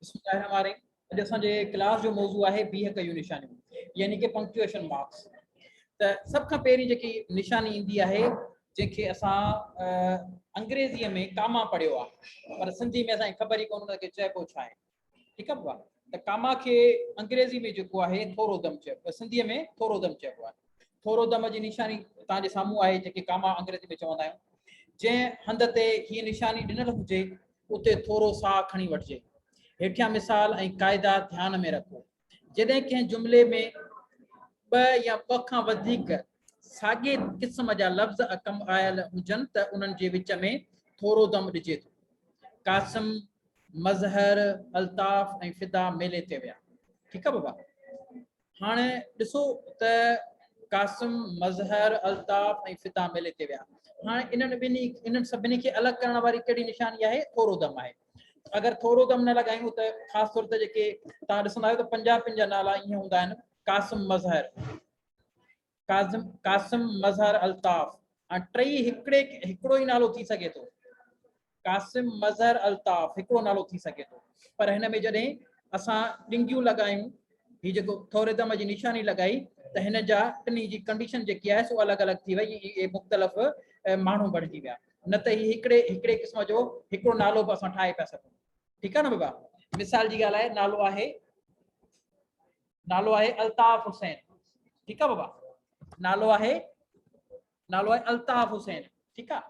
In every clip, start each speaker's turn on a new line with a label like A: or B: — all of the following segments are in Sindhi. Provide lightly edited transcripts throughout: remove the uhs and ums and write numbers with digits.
A: بسم الله الرحمن الرحيم. اڄ اسان جي ڪلاس جو موضوع آهي بيهڪ جون نشانيون يعني ڪي پنڪچوئيشن مارڪس. ته سڀ کان پهرين جيڪي نشاني ايندي آهي جنهن کي اسان انگريزيء ۾ ڪاما پڙهيو آهي پر سنڌي ۾ اسان کي خبر ئي ڪونه ان کي چئبو ڇا آهي. ٺيڪ آهي بابا، ته ڪاما کي انگريزي ۾ جيڪو آهي ٿورو دم چئبو، سنڌيء ۾ ٿورو دم چئبو آهي. ٿورو دم جي نشاني توهان جي سامهون آهي جيڪي ڪاما انگريزي ۾ چوندا آهيون. جنهن هنڌ تي هيء نشاني ڏنل هجي اتي ٿورو ساهه کڻي وٺجي. هيٺيان مثال ۽ قاعدا ڌيان ۾ رکو. جڏهن ڪنهن جملي ۾ ٻه يا ٻه کان وڌيڪ ساڳئي قسم جا لفظ ڪم آيل هجن ته انهن جي وچ ۾ ٿورو دم ڏجي ٿو. قاسم، مظهر، الطاف ۽ فدا ميلي تي ويا. ٺيڪ آ بابا. هاڻي ڏسو ته قاسم، مظهر، الطاف ۽ فدا ميلي تي ويا. هاڻي انهن ٻنهي انهن سڀني کي الڳ ڪرڻ واري ڪهڙي نشاني آهي؟ ٿورو دم آهي. اگر ٿورو دم نه لڳايون ته خاص طور تي جيڪي توهان ڏسندا آهيو ته پنجابين جا نالا ائين هوندا آهن، قاسم مظهر، ڪاظم، قاسم، مظهر، الطاف. هاڻي ٽئي هڪڙي هڪڙو ئي نالو ٿي سگهي ٿو. قاسم، مظهر، الطاف هڪڙو نالو ٿي سگهي ٿو. پر هن ۾ جڏهن اسان ڏنگيون لڳايون، هي جيڪو ٿوري دم جي نشاني لڳائي ته هن جا ٽنهي جي ڪنڊيشن جيڪي آهي سو الڳ الڳ ٿي وئي، اهي مختلف ماڻهو بڻجي ويا. نه ته هي هڪڙي هڪڙي قسم جو هڪڙو نالو به اسان ٺاهي پيا سگهون. ٺيڪ آهي نه بابا؟ مثال جي ڳالهه آهي، نالو آهي نالو آهي الطاف حسين. ٺيڪ آ بابا، نالو آهي نالو آهي الطاف حسين. ٺيڪ آ،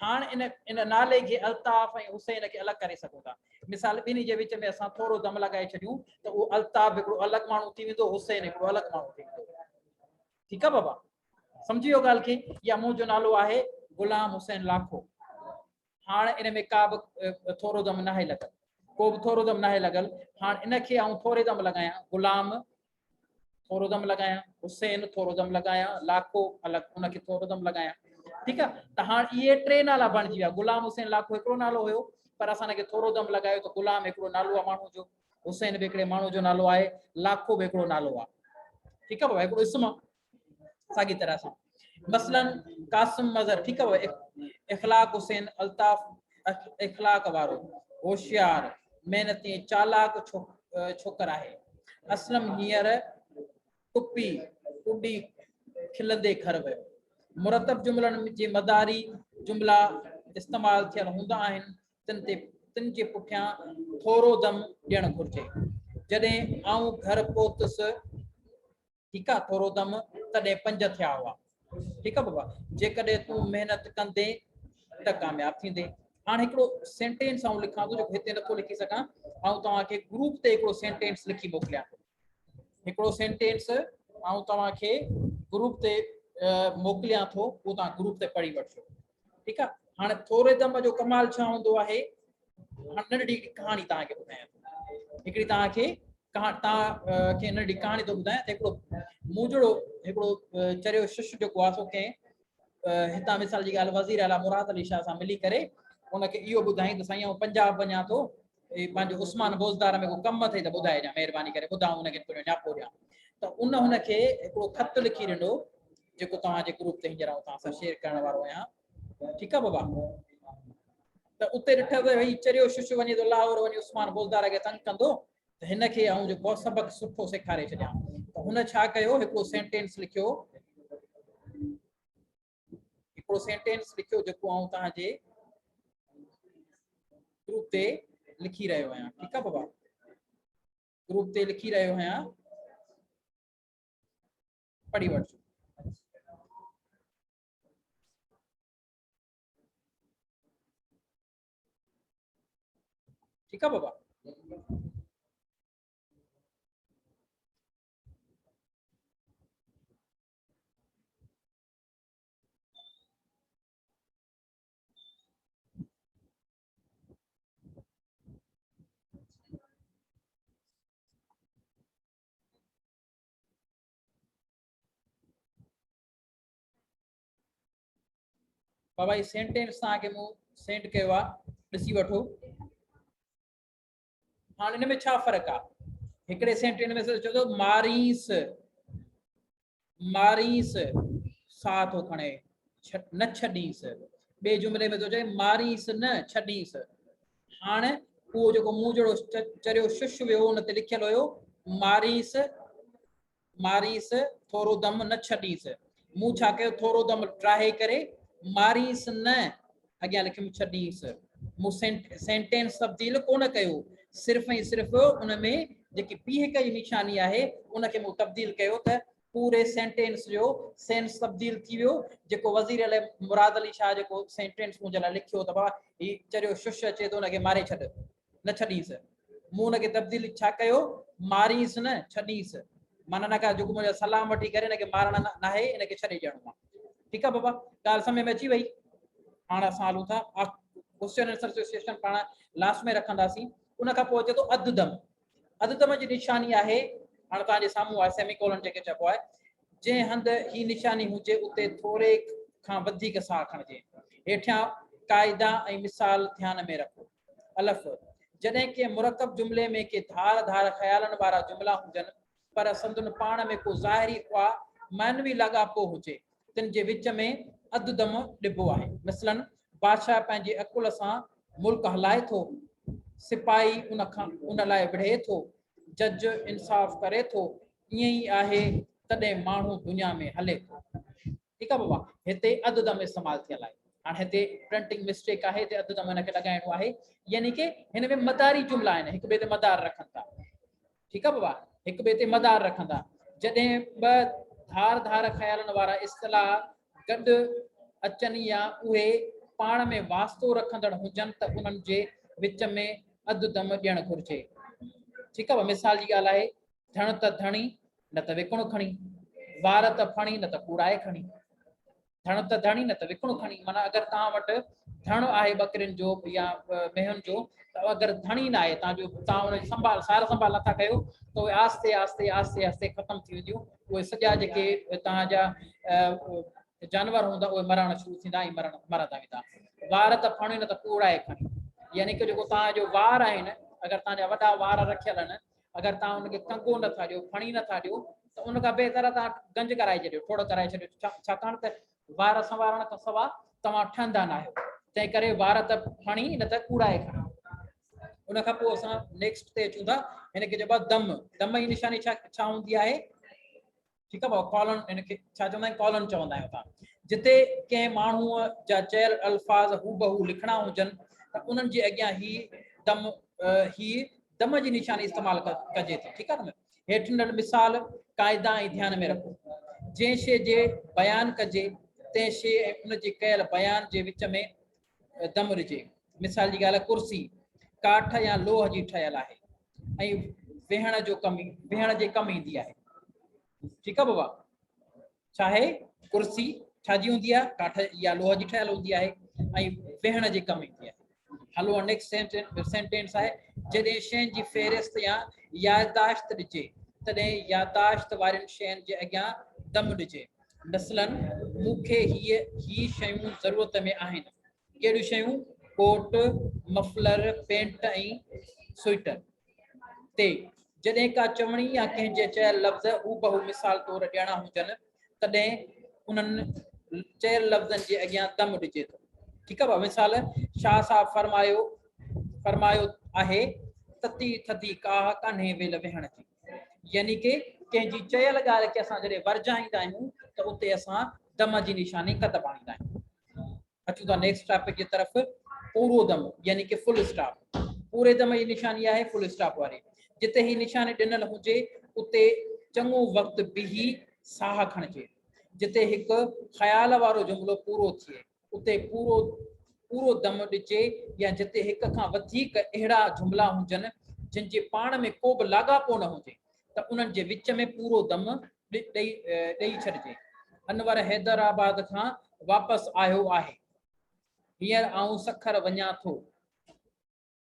A: هاڻ ان ان نالي کي الطاف ۽ حسين کي الڳ ڪري سگهون ٿا. مثال ٻنهي جي وچ ۾ اسان ٿورو دم لڳائي ڇڏيون ته اهو الطاف هڪڙو الڳ ماڻهو ٿي ويندو، حسين هڪڙو الڳ ماڻهو ٿي ويندو. ٺيڪ آ بابا، سمجهي ويو ڳالهه کي؟ يا منهنجو نالو آهي غلام حسين لاکو. هاڻ ان ۾ ڪا به ٿورو دم ناهي لڳل، ڪو به ٿورو دم ناهي لڳل. هاڻ ان کي آئون ٿوري دم لڳايان، غلام ٿورو دم لڳايان، حسين ٿورو دم لڳايان، لاکو الڳ ان کي ٿورو دم لڳايان. ٺيڪ آ، ته هاڻ اهي ٽي نالا بڻجي ويا. غلام حسين لاکو هڪڙو نالو هيو پر اسان ان کي ٿورو دم لڳايو ته غلام هڪڙو نالو آ ماڻهو جو، حسين به هڪڙي ماڻهو جو نالو آهي، لاکو به هڪڙو نالو آ. ٺيڪ آ بابا، هڪڙو اسم آ. ساڳي طرح سان مثلا قاسم مظهر، ٺيڪ آ، اخلاق حسين، الطاف اخلاق وارو، هوشيار، محنتي ۽ چالاڪ ڇوڪر آهي. اسلم هينئر ٽپي اڏي کلندي گهر ويو. مرتب جملن جي مداري جملا استعمال ٿيل هوندا آهن تن تي تن جي پٺيان ٿورو دم ڏيڻ گهرجي. جڏهن آئون گهر پهتس ٺيڪ آ، ٿورو دم، تڏهن پنج ٿيا هئا. ٺيڪ آ بابا، جيڪڏهن تون محنت ڪندين ته ڪامياب ٿيندين. هاڻ هڪڙو سينٽينس آئون لکان ٿو جيڪو هتي نٿو لکي سگهان. آئون توهان کي گروپ تي هڪڙو سينٽينس لکي موڪليان ٿو. هڪڙو سينٽينس آئون توهان کي گروپ تي موڪليان ٿو، اهو توهان گروپ تي پڙهي وٺجو. ٺيڪ آ، هاڻ ٿوري دم جو ڪمال ڇا هوندو آهي؟ هاڻ ننڍڙي هڪڙي ڪهاڻي توهان کي ٻڌايان ٿو. هڪڙي توهان کي توهان کي ننڍي ڪهاڻي ٿو ٻڌايان ته هڪڙو مون جهڙو هڪڙو چريو شش جيڪو آهي سو ڪنهن هتان مثال جي ڳالهه وزير اعليٰ مراد علي شاهه سان ملي ڪري ان کي اهو ٻڌائين ته سائين آئون پنجاب وڃان ٿو، پنهنجو عثمان بوزدار ۾ ڪو ڪم اٿئي ته ٻڌائجان، مهرباني ڪري ٻڌاء، ان کي تنهنجو نياپو ڏيان. ته ان هن کي هڪڙو خط لکي ڏنو جيڪو توهان جي گروپ تي هينئر آئون توهان سان شيئر ڪرڻ وارو آهيان. ٺيڪ آهي بابا، ته اتي ڏٺو ته هي چريو شش وڃي ٿو لاهور وڃي عثمان بوزدار کي تنگ ڪندو ته هن کي آئون جيڪو سبق سٺو سيکاري ڇڏيان. ته هن ڇا ڪيو، هڪڙو سينٽينس لکيو، هڪڙو سينٽينس لکيو جيڪو آئون توهان جي گروپ تي لکي رهيو آهيان. ٺيڪ آهي بابا، گروپ تي لکي رهيو آهيان، پڙهي وٺجو. ٺيڪ آ بابا. بابا هي سينٽينس توهان کي مون سينڊ ڪيو آ، ڏسي وٺو. هاڻ ان ۾ ڇا فرق آ؟ هڪڙي سينٽينس ۾ چئي ٿو مارينس، مارينس ساهه ٿو کڻي، نه ڇڏينس. ٻئي جملي ۾ ٿو چئي مارينس نه ڇڏينس. هاڻ اهو جيڪو مون جهڙو چريو شش ويو ان تي لکيل هيو ماريس ماريس ٿورو دم نه ڇڏيس. مون ڇا ڪيو ٿورو دم ڊاهي ڪري ماريس نه اڳيان لکيم ڇڏيس. مون سينٽينس تبديل ڪونه ڪيو صرف ۽ صرف ان ۾ جيڪي بيهڪ جي نشاني آهي ان کي مون تبديل ڪيو ته پوري سينٽينس جو سينس تبديل ٿي ويو جيڪو وزير علي مراد علي شاهه جيڪو سينٽينس منهنجي لاء لکيو ته بابا هي چريو شش اچي ٿو ان کي ماري ڇڏ نه ڇڏينس مون ان کي تبديل ڇا ڪيو مارينس نه ڇڏينس معنيٰ ان کان جيڪو منهنجا سلام وٺي ڪري ان کي مارڻ ناهي ان کي ڇڏي ڏيڻو آهي ٺيڪ آهي بابا ڳالهه سمجھ ۾ اچي وئي هاڻ اسان هلون ٿا ڪوشچن آنسر جو سيشن پاڻ لاسٽ ۾ رکنداسين ان کان پوء اچي ٿو اڌ دم اڌ دم جي نشاني آهي، هاڻ توهان جي سامهون آهي سيمي ڪولن جنهن کي چئبو آهي، جنهن هنڌ هي نشاني هجي اتي ٿوري کان وڌيڪ ساهه کڻجي. هيٺيان قاعدا ۽ مثال ڌيان ۾ رکو. الف، جڏهن ڪنهن مرڪب جملي ۾ ڪي ڌار ڌار خيالن وارا جملا هجن پر سندن پاڻ ۾ ڪو ظاهري خواه معنوي لاڳاپو هجي تن جي وچ ۾ اڌ دم ڏبو آهي. مثلاً، بادشاهه پنهنجي عقل سان ملڪ هلائي ٿو، سپاهي ان کان ان لاء وڙهي ٿو، جج انصاف ڪري ٿو، ائين ئي آهي تڏهن ماڻهو دنيا ۾ هلي ٿو. ٺيڪ آهي بابا، هتي اڌ دم استعمال ٿيل آهي. هاڻ هتي پرنٽنگ مسٽيڪ آهي، هتي اڌ دم هن کي لڳائڻو آهي، يعني ڪي هن ۾ مداري جملا آهن، هڪ ٻئي تي مدار رکن ٿا. ٺيڪ آ بابا هڪ ٻئي تي مدار رکندا. جڏهن ٻه ڌار ڌار خيالن وارا اصطلاح گڏ اچن يا اهي پاڻ ۾ واسطو رکندڙ هجن ته انهن جي وچ ۾ اڌ دم ڏيڻ گهرجي. ٺيڪ آ بابا مثال جي ڳالهه آهي ڌڻ ته ڌڻي نه ته وڪڻو کڻي، وار ته ڦڻي نه ته ڪوڙائي کڻي. ڌڻ ته ڌڻي نه ته وڪڻو کڻي معنيٰ اگر توهان وٽ ڌڻ آهي ٻڪرين جو يا مينهن جو ته اگر ڌڻي نه آهي توهان جو توهان ان جي سنڀال سار سنڀال نٿا ڪيو ته اهي آهستي آهستي آهستي آهستي ختم ٿي وينديون اهي سڄا جيڪي توهان جا جانور هوندا اهي مرڻ شروع ٿيندا ۽ مرڻ مرندا ويندا وار ته ڦڻي نه ته ڪوڙائي کڻي يعني ڪه جيڪو توهان جو وار آهن اگر توهان جا وڏا وار رکيل آهن اگر توهان ان کي ڪنگو نه ٿا ڏيو، ڦڻي نه ٿا ڏيو ته ان کان بهتر آهي توهان گنج ڪرائي ڇڏيو، ٺوڙ ڪرائي ڇڏيو، ڇاڪاڻ ته وار سنوارڻ کان سوا توهان ٺهندا ناهيو، تنهن ڪري وار ته ڦڻي نه ته ڪوڙائي کڻي. ان کان پوء اسان نيڪسٽ تي اچون ٿا، هن کي چئبو آهي دم. دم جي نشاني ڇا ڇا هوندي آهي؟ ٺيڪ آهي بابا ڪالن هن کي ڇا چوندا آهيون ڪالن چوندا آهيون تان جتي ڪنهن ماڻهوء جا چيل الفاظ هوبهو لکڻا هجن ته انهن جي اڳيان هي دم هي دم جي نشاني استعمال ڪجي ٿي ٺيڪ آهي نه هيٺ ڏنل مثال قاعدا ۽ ڌيان ۾ رکو جنهن شيء جي بيان ڪجي تنهن شيء ۽ ان جي ڪيل بيان جي وچ ۾ دم ڏجي. مثال جي ڳالهه ڪرسي ڪاٺ يا لوهه جي ٺهيل آهي ۽ ويهڻ جو ڪم ويهڻ جي ڪم ايندي آهي. ٺيڪ آهي بابا ڇا آهي ڪرسي ڇا جي هوندي آهي ڪاٺ يا لوهه جي ٺهيل هوندي آهي ۽ ويهڻ جي ڪم ايندي آهي. هلو نيڪسٽ سينٽينس آهي جڏهن شين جي فهرست يا يادداشت ڏجي تڏهن يادداشت وارين شين جي اڳيان دم ڏجي. مثلاً مون کي هيء هي شيون ضرورت ۾ آهن. ڪهڙيون شيون؟ ڪوٽ، مفلر، پينٽ ۽ سوئيٽر. تي جڏهن ڪا چوڻي يا ڪنهن جي چيل لفظ هوبهو مثال طور ڏيڻا هجن، تڏهن انهن چيل لفظن جي اڳيان دم ڏجي ٿو. ٺيڪ آهي ڀاء مثال، شاهه صاحب فرمايو فرمايو آهي، تتي ٿڌي ڪاهه ڪانهي ويل ويهڻ جي. يعني ڪي ڪنهن جي چيل ڳالهه کي اسان جڏهن ورجائيندا آهيون ته اتي اسان دم جي نشاني ڪتب آڻيندا آهيون. اچون ٿا نيڪسٽ ٽاپڪ جي طرف پورو دم يعني ڪي فل اسٽاپ. پوري دم جي نشاني آهي فل اسٽاپ واري. جتي هي نشاني ڏنل هجي اتي چڱو وقت بيهي ساهه کڻجي. جتي هڪ خيال وارو جملو پورو ٿئي. اتي پورو پورو دم ڏجي يا جتي هڪ کان وڌيڪ اهڙا جملا هجن جن جي پاڻ ۾ ڪو به لاڳاپو نه هجي ته انهن جي وچ ۾ پورو دم ڏئي ڇڏجي. انور حيدرآباد کان واپس آيو آهي. هينئر آئون سکر وڃان ٿو.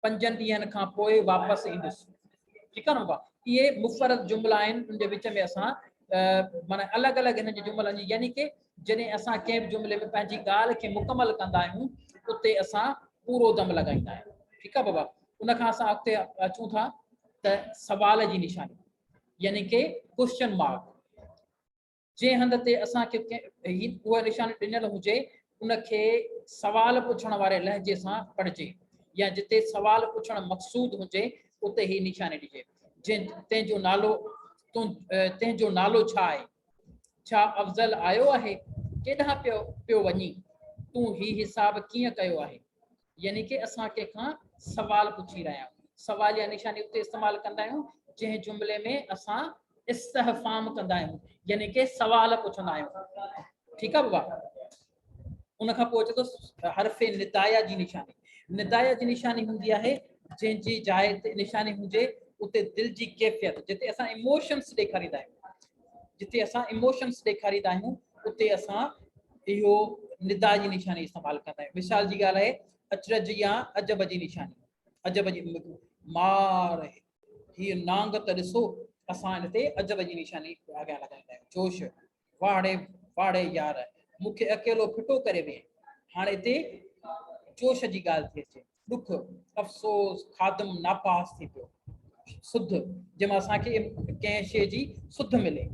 A: پنجن ڏينهن کان پوء واپس ايندس. ٺيڪ آهي نه بابا اهي مفرد جملا آهن ان جي وچ ۾ اسان معنی الڳ الڳ هنن جي جملن جي يعني ڪي جڏهن اسان ڪنهن به جملي ۾ پنهنجي ڳالهه کي مڪمل ڪندا آهيون اتي اسان پورو دم لڳائيندا آهيون ٺيڪ آهي بابا ان کان اسان اڳتي اچون ٿا ته سوال جي نشاني يعني ڪي ڪوشچن مارڪ جنهن هنڌ تي اسان کي هي اها نشاني ڏنل هجي، ان کي سوال پڇڻ واري لهجي سان پڙهجي. يا جتي سوال پڇڻ مقصود هجي اتي هي نشاني ڏجي. جنهن تنهن جو نالو تون تنهن جو نالو ڇا آهي؟ ڇا افضل آيو آهي؟ ڪيڏانهن پيو پيو وڃين؟ تون هي حساب ڪيئن ڪيو آهي؟ يعني ڪي اسان ڪنهن کان سوال پڇي رهيا آهيون. سواليه نشاني اتي استعمال ڪندا آهيون جنهن جملي ۾ اسان استهفام ڪندا آهيون يعني ڪي سوال پڇندا آهيون. ٺيڪ آهي بابا. ان کان پوء اچي ٿو حرف ندايه جي نشاني. ندايه جي نشاني هوندي آهي جنهن جي جاء تي نشاني هجي اتي دل جي ڪيفيت جتي اسان ايموشنس ڏيکاريندا آهيون جتي اسان ايموشنس ڏيکاريندا آهيون اتي اسان اهو ندا جي نشاني استعمال ڪندا آهيون. مثال جي ڳالهه آهي اچرج يا عجب جي نشاني. عجب جي مار هي نانگ ته ڏسو اسان ان تي عجب جي نشاني اڳيان لڳائيندا آهيون. جوش واڙي واڙي يار مون کي اڪيلو ڦٽو ڪري وئين. هاڻي هتي جوش جي ڳالهه ٿي اچي. ڏک، افسوس، خادم ناپاس ٿي پيو. سڌ، جنهن مان اسان کي ڪنهن شيء جي سڌ ملي.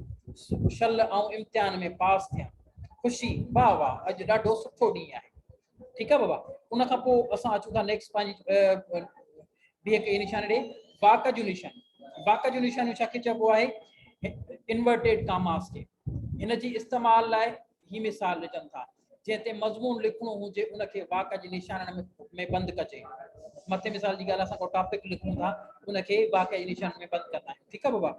A: شل آئون امتحان ۾ پاس ٿيان. خوشي، واهه واهه اڄ ڏاڍو سٺو ڏينهن آهي. ٺيڪ آهي بابا. ان کان پوء اسان اچون ٿا نيڪسٽ پنهنجي بيهڪ جي نشاني ڏي. واڪ جون نشانيون. واڪ جون نشانيون ڇا کي چئبو آهي؟ انورٽيڊ ڪاماس کي. هن جي استعمال لاء هي مثال ڏجن ٿا. جنهن تي مضمون لکڻو هجي ان کي واڪ جي نشانن ۾ بند ڪجي. مٿي مثال جي ڳالهه اسان ڪو ٽاپڪ لکون ٿا ان کي واڪ جي نشانن ۾ بند ڪندا آهيون. ٺيڪ آهي بابا.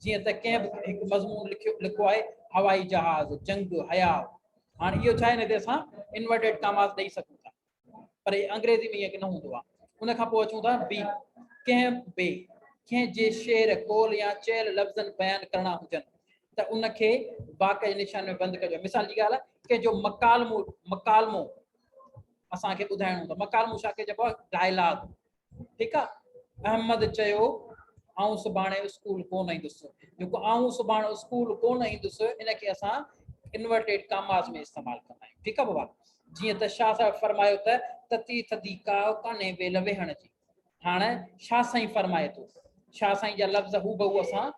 A: جيئن ته ڪنهن به هڪ مضمون لکيو لکو آهي هوائي جهاز، جنگ، حياء. هاڻي اهو ڇا آهي ان تي اسان انورٽيڊ ڪاماس ڏئي سگهون ٿا پر انگريزي ۾ ائين نه هوندو آهي. ان کان پوء اچون ٿا بي ڪنهن بي ڪنهن جي شعر، قول يا چيل لفظن بيان ڪرڻا هجن ته ان کي واڪ جي نشان ۾ بند ڪجو. مثال جي ڳالهه ڪنهن جو مڪالمو مڪالمو اسان کي ٻڌائڻو هوندو. مڪالمو ڇا کي چئبو آهي؟ ڊائلاگ. ٺيڪ آ. احمد چيو آئون سڀاڻي اسڪول ڪونه ايندس. جيڪو آئون سڀاڻي اسڪول ڪونه ايندس ان کي اسان انورٽيڊ ڪاماز ۾ استعمال ڪندا آهيون. ٺيڪ آ بابا. جيئن ته شاهه صاحب فرمايو ته تتي ٿڌي ڪاء ڪانهي ويل ويهڻ جي. هاڻ شاهه سائين فرمائي ٿو. شاهه سائين جا لفظ هوبهو اسان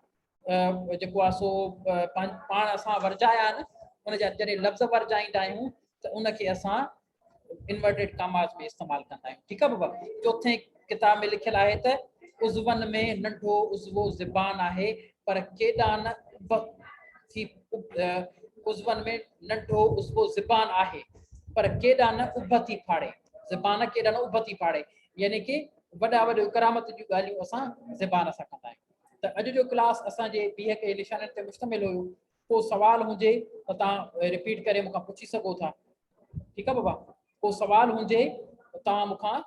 A: جيڪو آ سو پاڻ اسان ورجايا آهن ان جا جڏهن لفظ ورجائيندا آهيون ته ان کي اسان انورٽيڊ ڪاماز ۾ استعمال ڪندا آهيون. ٺيڪ آهي بابا. چوٿين ڪتاب ۾ لکيل آهي ته عضون ۾ ننڍو عضوو زبان آهي پر ڪيڏا نه اڀ ٿي عضون ۾ ننڍو عضوو زبان آهي پر ڪيڏا نه اڀ ٿي ڦاڙي. زبان ڪيڏا نه اڀ ٿي ڦاڙي يعني ڪي وڏا وڏيون ڪرامت جون ڳالهيون اسان زبان سان ڪندا آهيون. ته اڄ جو ڪلاس اسان جي بيهڪ جي نشانين تي مشتمل هيو. ڪو سوال هجي ته توهان رپيٽ ڪري مون کان پڇي سگهو ٿا. ٺيڪ آ بابا. ڪو سوال هجي ته توهان مون کان